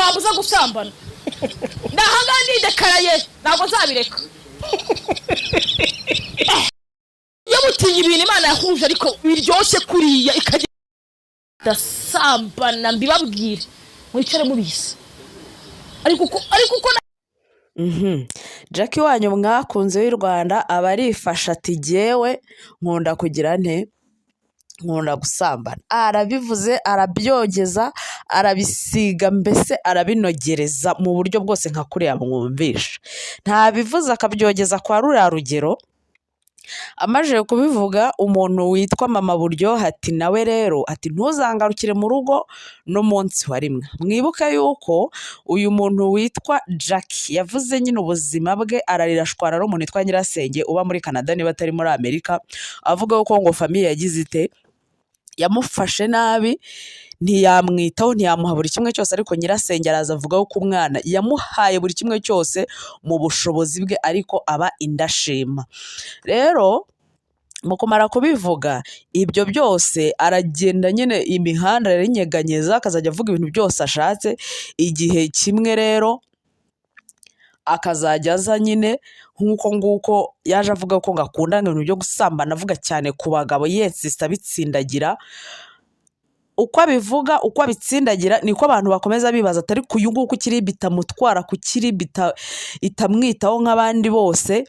Wambuza gusambana? Ndahangaha ndidekaraye, ntabwo nzabireka. Iyo mutinya ibintu Imana yahuje ariko biryoshye kuriya, ikajya ndasambana, mbibabwire mwicare mubizi, ariko uko Jackie wanyu mwakunze w'i Rwanda aba arifashe ati: "Jyewe nkunda kugira nte? Nkunda gusambana." Arabivuze, arabyogeza, arabisiga, mbese arabinogereza mu buryo bwose nka kuriya mwumvisha. Ntabivuze akabyogeza kwa ruriya rugero. Amajije kubivuga, umuntu witwa Mama Buryohe ati nawe rero ati: "Ntuzangarukire mu rugo n'umunsi wa rimwe." Mwibuke yuko uyu muntu witwa Jackie yavuze nyine ubuzima bwe, ararira, ashwana n'umuntu witwa Nyirasenge uba muri Canada niba atari muri Amerika, avuga yuko ngo famille yagize ite? Yamufashe nabi, ntiyamwitaho, ntiyamuha buri kimwe cyose. Ariko nyirasenge araza avuga ko umwana yamuhaye buri kimwe cyose mu bushobozi bwe, ariko aba indashima. Rero mu kumara kubivuga ibyo byose, aragenda nyine, imihanda arayinyeganyeza, akazajya avuga ibintu byose ashatse. Igihe kimwe rero akazajya aza nyine nk'uko nguko yaje avuga ko ngo akunda ibintu byo gusambana, avuga cyane ku bagabo, yensisita, abitsindagira. Uko abivuga, uko abitsindagira, niko abantu bakomeza bibaza atari ku uyu nguyu, kuki RIB itamutwara, kuki RIB itamwitaho nk'abandi bose?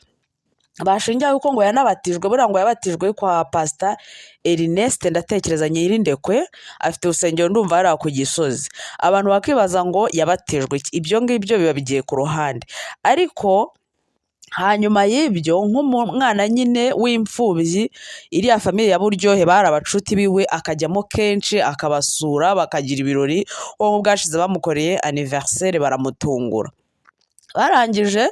Bashingira yuko ngo yanabatijwe, buriya ngo yabatijwe kwa Pasita Ernest, ndatekereza Nyirindekwe, afite urusengero ndumva hariya ku Gisozi. Abantu bakibaza ngo yabatijwe iki? Ibyo ngibyo biba bigiye ku ruhande. Ariko hanyuma y'ibyo, nk'umwana nyine w'imfubyi, iriya famille ya Buryohe bari abacuti biwe, akajyamo kenshi akabasura, bakagira ibirori. Uwo bwashize bamukoreye anniversaire, baramutungura. Barangije,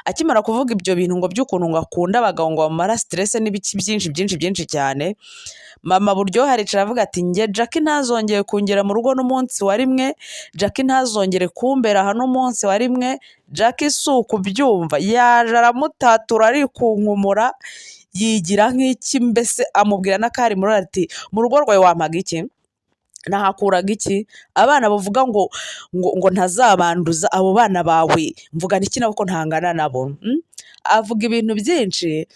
akimara kuvuga ibyo bintu ngo by'ukuntu ngo akunda abagabo, ngo bamara stress n'ibiki byinshi byinshi byinshi cyane, Mama Buryohe aricara avuga ati: "Njye Jackie ntazongeye kungera mu rugo n'umunsi wa rimwe, Jackie ntazongere kumbera aha n'umunsi wa rimwe." Jackie si ukubyumva, yaje aramutatura, arikunkumura, yigira nk'iki mbese, amubwira n'akari muri ati: "Mu rugo rwawe wampaga iki? Nahakuraga iki? Abana bavuga ngo ntazabanduza, abo bana bawe mvuga iki nabo ko ntangana nabo?" Avuga ibintu byinshi,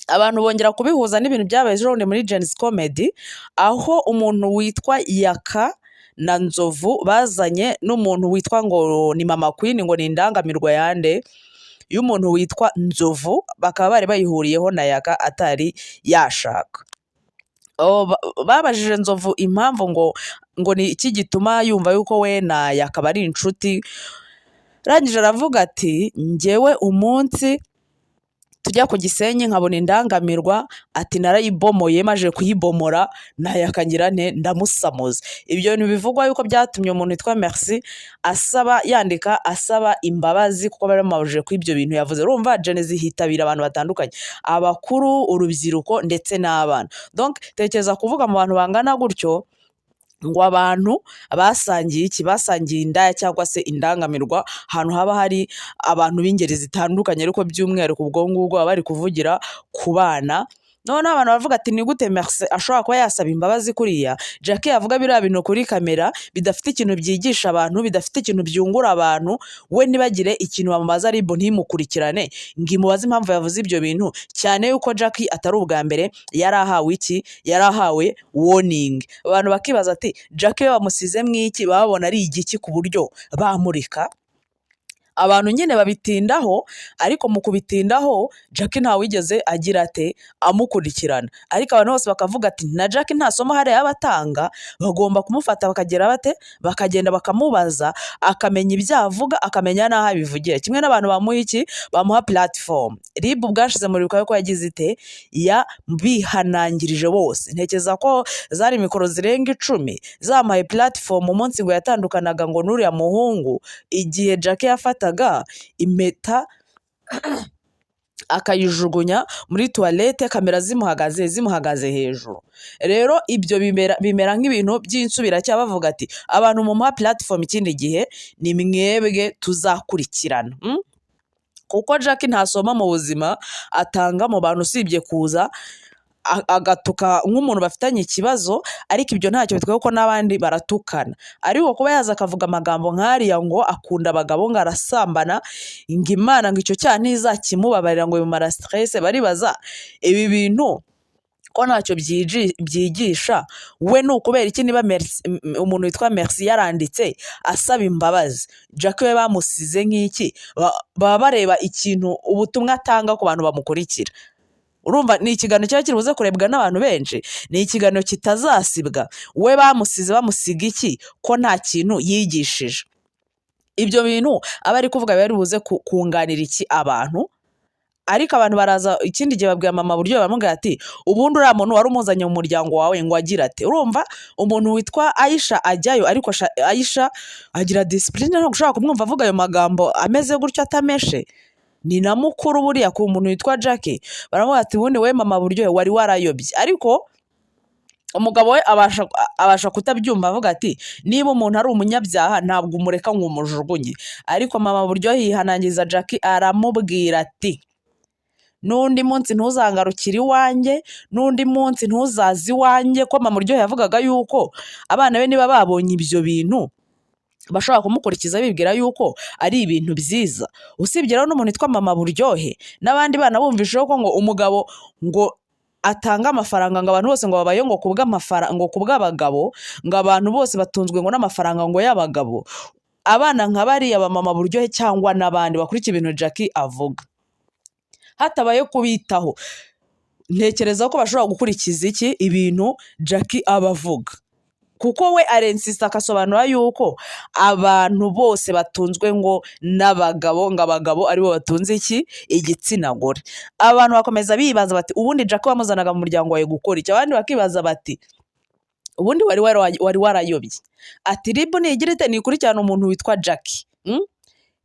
abantu bongera kubihuza n'ibintu byabaye ejo bundi muri Gen-Z Comedy, aho umuntu witwa Yaka na Nzovu bazanye n'umuntu witwa ngo ni Mama Queen, ngo ni indangamirwa yande y'umuntu witwa Nzovu, bakaba bari bayihuriyeho na Yaka atari yashaka. Oh, babajije Nzovu impamvu ngo ni iki gituma yumva yuko we na Yaka bari inshuti. Arangije aravuga ati: "Njyewe umunsi tujya ku Gisenyi nkabona indangamirwa," ati, "narayibomoye, maje kuyibomora nayakagira nte? Ndamusamuza." Ibyo bintu bivugwa yuko byatumye umuntu witwa Merci asaba, yandika asaba imbabazi kuko bari bamubajije ko ibyo bintu yavuze. Urumva Gen-Z hitabira abantu batandukanye, abakuru, urubyiruko ndetse n'abana. Donc tekereza kuvuga mu bantu bangana gutyo ngo abantu basangiye iki? Basangiye indaya cyangwa se indangamirwa, ahantu haba hari abantu b'ingeri zitandukanye, ariko by'umwihariko ubwo ngubwo baba bari kuvugira ku bana. Noneho abantu baravuga ati: "Ni gute Merci ashobora kuba yasaba imbabazi kuriya? Jackie yavuga biriya bintu kuri kamera bidafite ikintu byigisha abantu, bidafite ikintu byungura abantu, we ntibagire ikintu bamubaza, RIB ntimukurikirane ngo imubaze impamvu yavuze ibyo bintu?" Cyane yuko Jackie atari ubwa mbere yari ahawe iki? Yari ahawe warning. Abantu bakibaza ati: "Jackie we bamusizemo iki? Babona ari igiki ku buryo bamurika?" Abantu nyine babitindaho, ariko mu kubitindaho Jackie ntawigeze agira ate? Amukurikirana. Ariko abantu bose bakavuga ati: "Na Jackie nta somo hariya yaba atanga, bagomba kumufata bakagera bate? Bakagenda bakamubaza, akamenya ibyo avuga, akamenya n'aho abivugira." Kimwe n'abantu bamuha iki? Bamuha platform. RIB ubwashize muri ko yagize ite? Yabihanangirije bose. Ntekereza ko zari mikoro zirenga 10 zamuhaye platform umunsi ngo yatandukanaga ngo n'uriya muhungu, igihe Jackie yafataga impeta akayijugunya muri toilette, kamera zimuhagaze hejuru. Rero ibyo bimera nk'ibintu by'insubiracyaha, bavuga ati: "Abantu mumuha platform, ikindi gihe ni mwebwe tuzakurikirana." Kuko Jackie ntasoma mu buzima atanga mu bantu usibye kuza. agatuka nk'umuntu bafitanye ikibazo, ariko ibyo ntacyo bitwaye kuko n'abandi baratukana. Ariko kuba yaza akavuga amagambo nk'ariya ngo akunda abagabo, ngo arasambana, ngo Imana ngo icyo cyaha ntizakimubabarira, ngo bimara stress, baribaza ibi bintu ko ntacyo byigisha. We ni ukubera iki? Niba umuntu witwa Merci yaranditse asaba imbabazi, Jackie we bamusize nk'iki? Baba bareba ikintu ubutumwa atanga ku bantu bamukurikira. Urumva ni ikiganiro kiba kiri buze kurebwa n'abantu benshi, ni ikiganiro kitazasibwa. We bamusize bamusiga iki ko nta kintu yigishije? Ibyo bintu aba ari kuvuga biba biri buze kunganira iki abantu? Ariko abantu baraza ikindi gihe babwira mama Buryo, baramubwira ati: "Ubundi uriya muntu wari umuzanye mu muryango wawe ngo agira ati." Urumva umuntu witwa Aisha ajyayo, ariko Aisha agira discipline, ntabwo ushobora kumwumva avuga ayo magambo ameze gutyo atameshe. Ni na mukuru buriya ku muntu witwa Jackie. Baramubwira ati: "Ubundi we mama Buryo wari warayobye." Ariko umugabo we abasha kutabyumva, avuga ati: "Niba umuntu ari umunyabyaha, ntabwo umureka ngo umujugunye." Ariko mama Buryo yihanangiza Jackie, aramubwira ati: "N'undi munsi ntuzangarukire iwanjye, n'undi munsi ntuzaze iwanjye." Ko mama Buryohe yavugaga yuko abana be niba babonye ibyo bintu bashobora kumukurikiza bibwira yuko ari ibintu byiza. Usibye rero n'umuntu witwa mama Buryohe, n'abandi bana bumvisheho ko ngo umugabo ngo atanga amafaranga, ngo abantu bose ngo babaye ngo kubw'amafaranga, ngo kubw'abagabo, ngo abantu bose batunzwe ngo n'amafaranga ngo y'abagabo. Abana nka bariya ba mama Buryohe cyangwa n'abandi bakurikiye ibintu Jackie avuga, hatabaye kubitaho, ntekereza ko bashobora gukurikiza iki ibintu Jackie aba avuga, kuko we arensista agasobanura yuko abantu bose batunzwe ngo n'abagabo, ngo abagabo aribo batunze iki igitsina gore. Abantu bakomeza bibaza bati: "Ubundi Jackie wamuzanaga mu muryango wawe gukora iki?" Abandi bakibaza bati: "Ubundi wari warayobye." Ati: "RIB nigira ite? Nikurikirane umuntu witwa Jackie,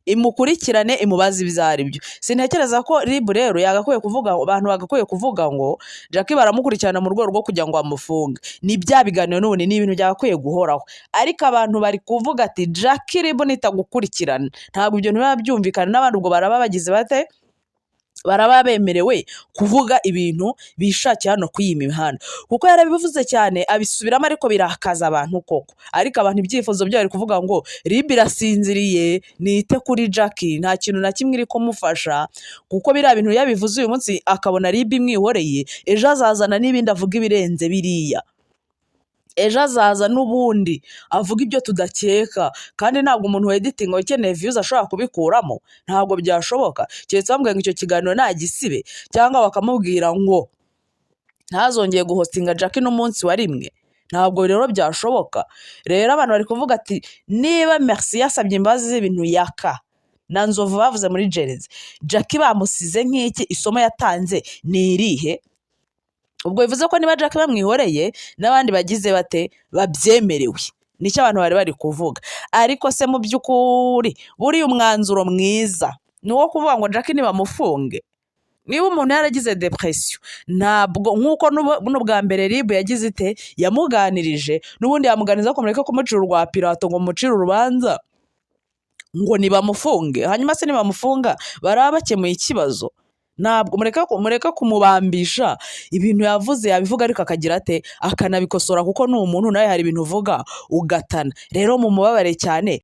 Imukurikirane, imubaze ibyo ari byo." Sintekereza ko RIB rero yagakwiye kuvuga, abantu bagakwiye kuvuga ngo Jackie baramukurikirana mu rwego rwo kugira ngo bamufunge. Ni bya biganiro n'ubundi, ni ibintu byagakwiye guhoraho. Ariko abantu bari kuvuga ati: "Jackie, RIB nitagukurikirana, ntabwo ibyo ntibiba byumvikana." N'abandi ubwo baraba bagize bate? Baraba bemerewe kuvuga ibintu bishakiye hano kuri iyi mihanda, kuko yarabivuze cyane abisubiramo, ariko birakaza abantu koko. Ariko abantu ibyifuzo byabo bari kuvuga ngo RIB irasinziriye, nite kuri Jackie, nta kintu na kimwe iri kumufasha, kuko biriya bintu yabivuze uyu munsi akabona RIB imwihoreye, ejo azazana n'ibindi avuga ibirenze biriya, ejo azaza n'ubundi avuga ibyo tudakeka. Kandi ntabwo umuntu weditinga ukeneye views ashobora kubikuramo, ntabwo byashoboka, keretse bamubwiye ngo icyo kiganiro nagisibe, cyangwa bakamubwira ngo ntazongeye guhostinga Jackie n'umunsi wa rimwe. Ntabwo rero byashoboka. Rero abantu bari kuvuga ati: "Niba Merci yasabye imbabazi z'ibintu Yaka na Nzovu bavuze muri gereza, Jackie bamusize nk'iki? Isomo yatanze ni irihe?" Ubwo bivuze ko niba Jackie bamwihoreye, n'abandi bagize bate? Babyemerewe. Nicyo abantu bari bari kuvuga. Ariko se mu by'ukuri buriya umwanzuro mwiza ni uwo kuvuga ngo Jackie nibamufunge? Niba umuntu yaragize depression, ntabwo nk'uko n'ubwa mbere RIB yagize ite? Yamuganirije, n'ubundi yamuganiriza ko mureke kumucira urwa Pirato, ngo mucire urubanza ngo nibamufunge. Hanyuma se nibamufunga baraba bakemuye ikibazo? Ntabwo mureke kumubambisha ibintu yavuze. Yabivuga ariko akagira ate? Akanabikosora, kuko ni umuntu nawe, hari ibintu uvuga ugatana. Rero mumubabare cyane.